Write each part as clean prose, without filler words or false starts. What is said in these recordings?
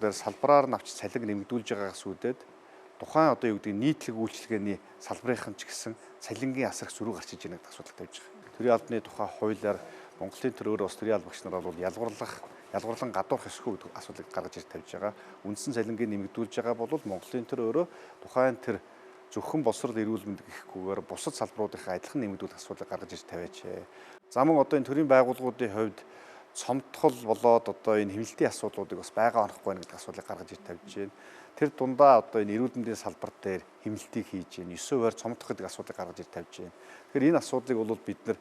дээр салбараар нь авч цалин нэмэгдүүлж байгаагаас үүдээд тухайн одоо юу гэдэг нийтлэг үйлчилгээний салбарынхан ч гэсэн цалингийн асар их зөрүү гарч иж байгаа гэдэг асуудал тавьж байгаа. Төрийн албаны тухай хуулиар Монголын төр өөрөө бас төрийн албагч нар бол ялгуурлан гадуурх ёсгүй гэдэг асуудлыг гаргаж ирж тавьж байгаа. Үндсэн цалингийг нэмэгдүүлж байгаа бол Монголын төр өөрөө тухайн тэр зөвхөн боловсрол, эрүүл мэнд гэхгүйгээр бусад салбаруудынхаа адилхан нэмэгдүүлэх асуудлыг гаргаж ирж тавиач. За мөн одоо энэ төрийн байгууллагуудын хувьд цомтгол болоод одоо энэ хэмнэлтийн асуудлуудыг бас байгаа онохгүй байна гэдэг асуудлыг гаргаж ирж тавьж байна. Тэр дундаа одоо энэ эрүүл мэндийн салбар дээр хэмнэлтийг хийж байна. 9%-аар цомтгох гэдэг асуудлыг гаргаж ирж тавьж байна. Тэгэхээр энэ асуудлыг бол бид нар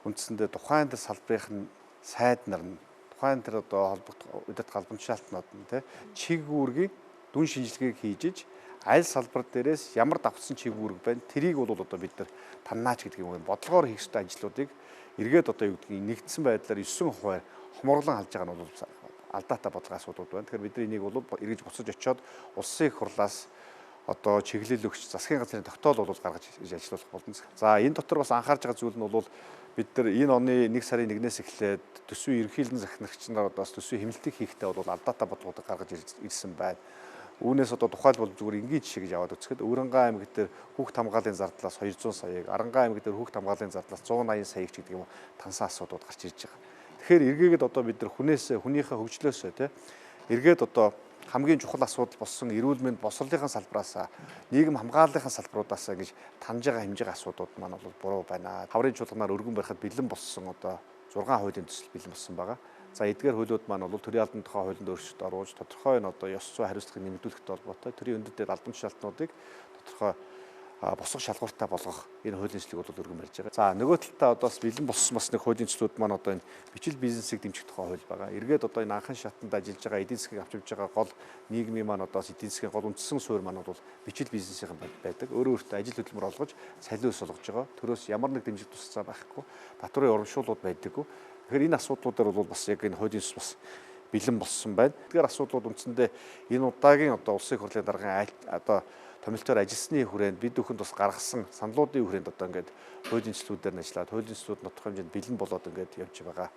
үндсэндээ тухайн тэр салбарын нь сайд нар нь тухайн тэр одоо холбогдох удирдах албан тушаалтнууд нь тэ чиг үүргийн дүн шинжилгээг хийж иж аль салбар дээрээс ямар давхцсан чиг үүрэг байна тэрийг бол одоо бид нар танаач гэдэг юм бодлогоор хийх ёстой ажлуудыг эргээд одоо юу гэдгийг нэгдсэн байдлаар 9%-аар хомуурлан халж байгаа нь бол алдаатай бодлогын асуудлууд байна. Тэгэхээр бид нар энийг бол эргэж буцаж очиод улсын их хурлаас одоо чиглэл өгч засгийн газрын тогтоол бол гаргаж иж ажиллах болно. За энэ дотор бас анхаарч байгаа зүйл нь бол бид нар энэ оны 1 сарын 1-ээс эхлээд төсвийн ерөнхийлөн захирагч нар одоо бас төсвийн хэмнэлтийг хийхдээ бол алдаатай бодлогуудыг гаргаж ирсэн байна. Үүнээс одоо тухайлбал зүгээр энгийн жишээ гэж аваад үзэхэд Өвөрнгөө аймаг дээр хүүхд хамгааллын зардлаас 200 саяыг, Арангаа аймаг дээр хүүхд хамгааллын зардлаас 180 саяыг ч гэдэг юм уу тансан асуудлууд гарч ирж байгаа. Тэгэхээр эргээгээд одоо бид нар хүнээс хүнийхээ хөгжлөөсөө тий эргээд одоо хамгийн чухал асуудал болсон эрүүл мэнд боловсролынхаа салбараас нийгэм хамгааллынхаа салбаруудаас гэж таньж байгаа хэмжээгийн асуудлууд маань бол буруу байна. Хаврын чуулганаар өргөн барихад бэлэн болсон одоо 6 хуулийн төсөл бэлэн болсон байгаа. За эдгээр хуулиуд маань бол төрийн албаны тухай хуулинд өөрчлөлт оруулж тодорхой энэ одоо ёс зүй хариуцлагыг нэмэгдүүлэхтэй холбоотой төрийн өндөр дээд албан тушаалтнуудыг тодорхой босго шалгууртай болгох энэ хуулийн төслийг бол өргөн барьж байгаа. За нөгөө талдаа одоо бас бэлэн болсон бас нэг хуулийн төслүүд маань одоо энэ бичил бизнесийг дэмжих тухай хууль байгаа. Эргээд одоо энэ анхан шатанд ажиллаж байгаа эдийн засгийг авч явж байгаа гол нийгмийн маань одоо эдийн засгийн гол үндсэн суурь маань бол бичил бизнесийн байдаг. Өөрөө өөртөө ажил хөдөлмөр олгож цалин ус олгож байгаа. Төрөөс ямар нэг дэмжих тусалцаа байхгүй. Татварын урамшууллууд байдаггүй. Тэгэхээр энэ асуудлуудаар бол бас яг энэ хуулийн төсөл бас бэлэн болсон байна. Эдгээр асуудлууд үндсэндээ энэ удаагийн одоо улсын хурлын даргын одоо томилтоор ажилласны хүрээнд бид бүхэнд бас гаргасан саналуудын хүрээнд одоо ингээд хуулийн төслүүдээр нь ажиллаад хуулийн төслүүд тодорхой хэмжээнд бэлэн болоод ингээд явж байгаа.